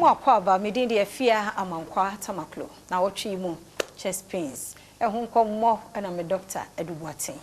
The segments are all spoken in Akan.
Mo akɔ aba. Me din de Afia Amankwa Tamaklo. Na wɔtwe mu chest pains ɛho nkɔmmɔ ɛna me Doctor Edu Boateng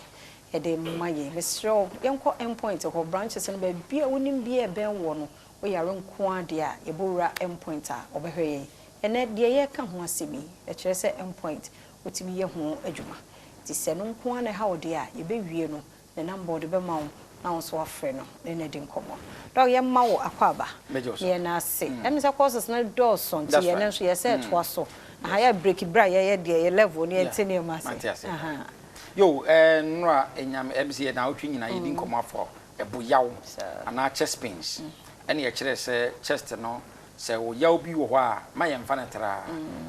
ɛde ma yɛn. Mesrɛ wo, yɛnkɔ Endpoint hɔ, branches no baabi a wonim bi a ɛbɛn wɔ no. Woyare nko adeɛ a, yɛbɛwura Endpoint a ɔbɛhwɛ yɛn. Ɛnɛ deɛ yɛreka ho asɛm yi, ɛkyerɛ sɛ Endpoint wotumi yɛ ho adwuma, nti sɛ no nko ara na ɛha wo deɛ a, yɛbɛwie no, ne number ɔde bɛma wo na wo nso wafrɛ no ne no di nkɔmmɔ. Doc, yɛmma wo akɔ aba. Mɛgye wo so. Ne yɛn ase ɛmi sɛ courses no dɔɔso, nti yɛn nso yɛsɛ ɛtoa so aha. Yɛ break bra, yɛyɛ deɛ yɛ level ne yɛnte nneɛma ase. Mate ase. Yo, nnora enyam ɛbi sɛ yɛn awotwe nyinaa yɛdi nkɔmmɔ afɔ ɛbo yaw anaa chest pains. Ɛne yɛkyerɛ sɛ chest no, sɛ wo yaw bi wɔ hɔ a, ma yɛmfa no traa,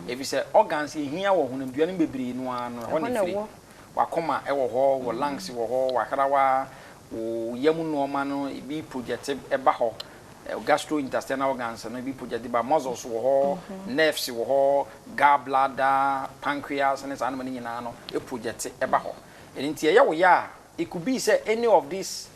ɛfiri sɛ organs yɛhia wɔ honamdua no bebree no ara no, ɛhɔ na ne firi. Ɛwɔ. Wakoma ɛwɔ hɔ, wɔ lungs wɔ hɔ, wahrawa, wo yam nneɛma no ebi project ɛba hɔ, gastrointestinal organs no ebi project ba, muscles wɔ hɔ, nerves wɔ hɔ, gallbladder, pancreas ne saa nneɛma no nyinaa no project ɛba hɔ. Ɛno nti ɛyɛ wo yɛ a, it could be sɛ any of these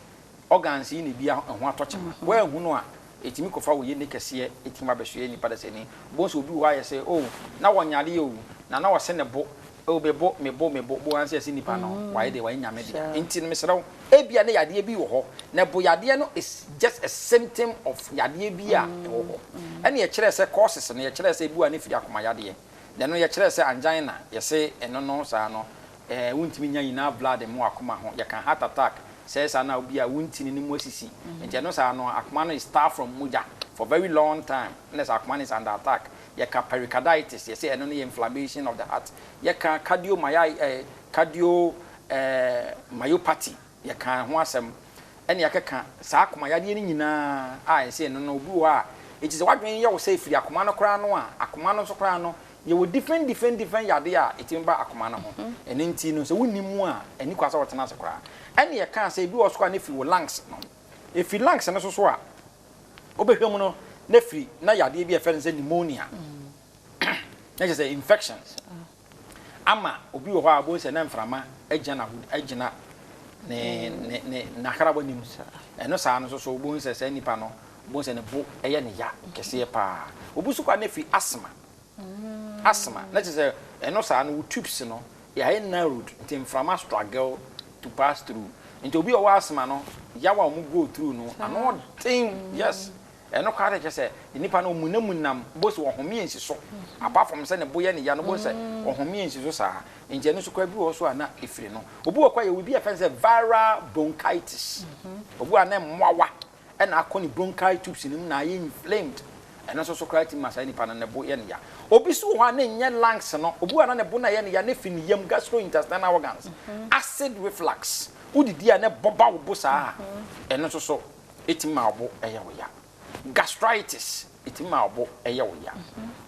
organs yi na ebi ho atɔ kyema. Wɔanhu no a, ɛtumi kɔfa wo yɛ ne kɛseɛ, ɛtumi abɛsoɛ nipa da sɛ ni bo nso. Obi wɔ hɔ ayɛ sɛ, oh, na wɔnyare o, na wɔsɛ ne bo, oh, me bo, me bo, me bo bo ansa sɛ nipa no wayɛ de wayɛ Nyame dea. Nti no, mesrɛ wo, ebia ne yadeɛ bi wɔ hɔ na bo yadeɛ no is just a symptom of yadeɛ bi a ɛwɔ hɔ. Ɛne yɛkyerɛ sɛ causes no, yɛkyerɛ sɛ ebi wɔ a ne firi akoma yadeɛ, na ɛno yɛkyerɛ sɛ angina, yɛsɛ ɛno no saa no wontumi nya nyinaa blood mu akoma ho. Yɛka heart attack sɛ saa na obi a wontini ne mu asisi, nti ɛno saa no akoma no is start from mogya for very long time, na sɛ akoma no is under attack. Yɛka pericarditis, yɛsɛ ɛno no yɛ inflammation of the heart. Yɛka cardio myopathy, yɛka ho asɛm. Ɛne yɛkeka saa akoma yadeɛ no nyinaa a yɛsɛ ɛno no, obi wɔ hɔ a ɛti sɛ wadwene yɛ wo sɛ ɛfiri akoma no koraa no a, akoma no nso koraa no, yɛwɔ different different different yadeɛ a ɛtumi ba akoma no ho. Ɛno nti no, sɛ wonni mu a, ɛni kwa sɛ wɔtena ase koraa. Ɛne yɛka sɛ ebi wɔ so a ne firi wɔ lungs no, ɛfiri lungs no so so a wobɛhwɛ mu no, na firi na yadeɛ bi a yɛfrɛ no sɛ pneumonia, na kyerɛ sɛ infections ama obi wɔ hɔ a wobɛhu sɛ na mframa agyina agyina ne n'ahrawa nim. Ɛno saa no nso so, wobɛhu sɛ saa nipa no, wobɛhu sɛ ne bo ɛyɛ ne ya kɛseɛ paa. Obi nso kɔ a, ne firi asthma. Asthma na kyerɛ sɛ ɛno saa no, wo tubes no yɛayɛ narrowed, nti mframa struggle to pass through. Nti obi a ɔwɔ asthma no, yaw a wɔn go through no ano ɔden. Yes, ɛno koraa de kyerɛ sɛ nipa no ɔmunamunam bo sɛ ɔhome nsi so. Apart from sɛ ne bo yɛ ne ya no, bo sɛ ɔhome nsi so saa. Nti ɛno nso koraa bi wɔ so a na efiri no. Obi wɔ kɔ yɛ obi a fɛn sɛ viral bronchitis, obi a na mmoawa ɛna akɔ ne bronchi tubes no mu na ayɛ inflamed. Ɛno nso so koraa ti ma saa nipa no ne bo yɛ ne ya. Obi so wɔ hɔ a ne nyɛ lungs no, obi wɔ a na ne bo na yɛ ne ya ne fi ne yam, gastrointestinal organs, acid reflux. Wodidi a ne bɔba wo bo saa, ɛno nso so ɛtumi ma wo bo ɛyɛ wo ya. Gastritis ɛtumi ma wo bo ɛyɛ wo ya.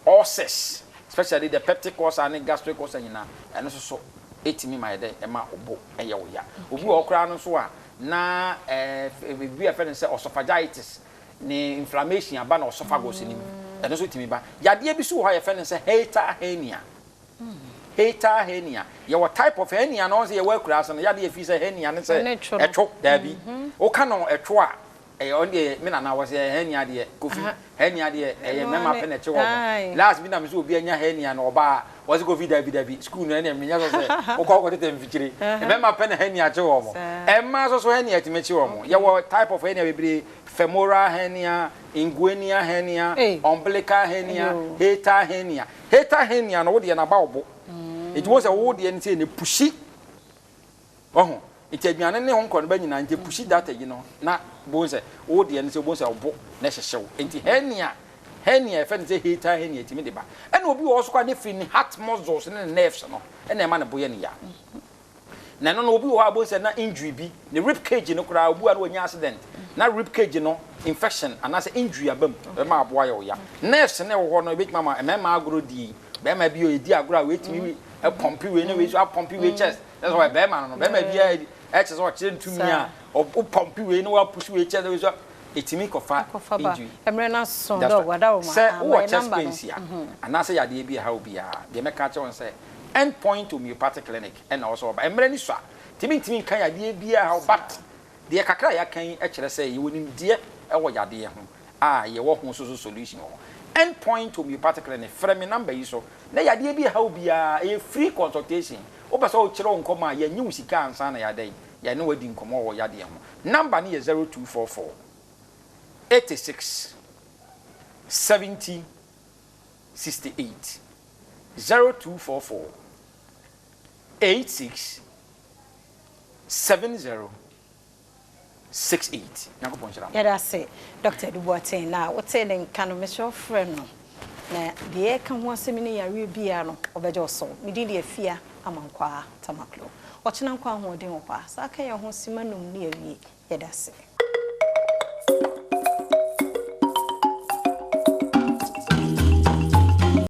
Ulcers, especially the peptic ulcer ne gastric ulcer nyinaa, ɛno nso so ɛtumi ma yɛ dɛ ɛma wo bo ɛyɛ wo ya. Obi wɔ hɔ koraa no nso a na ebi a yɛfrɛ no sɛ esophagitis, ne inflammation aba na esophagus nim, ɛno nso tumi ba. Yadeɛ bi so wɔ hɔ a yɛfrɛ no sɛ hiatal hernia. Hiatal hernia, yɛwɔ type of hernia no sɛ yɛwɔ akura ase no, yadeɛ fi sɛ hernia ne sɛ Ɛne two no. Ɛtwo daabi, woka no ɛtwo a, ɛyɛ ɔno deɛ me nana wɔ sɛ hernia deɛ, Kofi, hernia deɛ ɛyɛ Ɛno mmarima ane. pɛ na ɛkye wɔ mo. Last bi na me sɛ obi anya hernia no, ɔbaa wɔsi, "Kofi, dabi dabi, school no ɛnna menyɛ so sɛ wokɔ wokɔ tete mfikyire." Mmarima pɛ na hernia kye wɔ mo. Ɛmmaa nso so hernia tumi kye wɔ mo. Yɛwɔ type of hernia bebree: femoral hernia, inguinal hernia, Hey. umbilical hernia, Ayo. Hiatal hernia. Hiatal hernia no, wo deɛ naba wo bo, nti wɔn sɛ wo deɛ no sɛ ne push ɔho, nti aduane ne ho nkɔ no bɛ nyinaa, nti push data yi no na bo sɛ wo deɛ no sɛ bo sɛ ɔbo na ɛhyehyɛ wo. Nti hernia yɛfɛ no sɛ hiatal hernia tumi de ba. Ɛna obi wɔ hɔ so kɔ a ne firi ne heart muscles ne ne nerves no ɛna ɛma ne bo yɛ ne ya. Na ɛno no, obi wɔ hɔ a bo sɛ na injury bi ne rib cage no koraa, obi wɔ a na wanya accident na rib cage no infection anaasɛ injury aba mu, ɛma aboa yɛ wo ya. Nerves ne wɔ hɔ no, ebɛtumi ama mmarima agorɔ die, bɛrima bi a ɔdi agorɔ a weetumi ɛpump wei na wei so apump wei chest, ɛsɛ sɛ ɔyɛ bɛrima no, bɛrima bi a ɛkyɛ sɛ ɔkyerɛ ntumi a ɔpump wei na wapush wei chest wei so, ɛtumi kɔfa Akɔfa ba. injury. Mmerɛ no aso. That's dɔ right. wada wo ma. Sɛ Ah, wowɔ ma yɛ chest number no. pains a anaasɛ yadeɛ bi a ɛha wo biara deɛ, mɛka kyerɛ wɔn sɛ End Point Homeopathic Clinic ɛna wɔ sɛ ɔba. Mmerɛ ni so a tìmi ntumi nka yadeɛ biara ha wo, but deɛ kakra a yɛaka yi kyerɛ sɛ yɛwɔ nimdeɛ ɛwɔ yadeɛ ho a yɛwɔ ho so solution wɔ hɔ. End Point Homeopathic Clinic, frɛ me number yi so na yadeɛ bi ɛha wo biara, ɛyɛ free consultation. Wopɛ sɛ wokyerɛ wo nkɔmmɔ a, yɛnnye wo sika ansa na yɛadɛn, yɛne wo adi nkɔmmɔ wɔ yadeɛ ho. Number no yɛ 0244 86 70 68, 0244 86 70 68. Nyankopɔn nhyira mo. Yɛda ase Doctor Adu Boateng na wotee ne nka no mesrɛ wo frɛ no na deɛ yɛreka ho asɛm yi ne yareɛ biara no ɔbɛgye wo so. Me din de Afia Amankwaa Tamaklo. Ɔkyena nkwa ahoɔden wɔ hɔ a saa ka yɛn ho simma num ne yɛawie. Yɛda ase.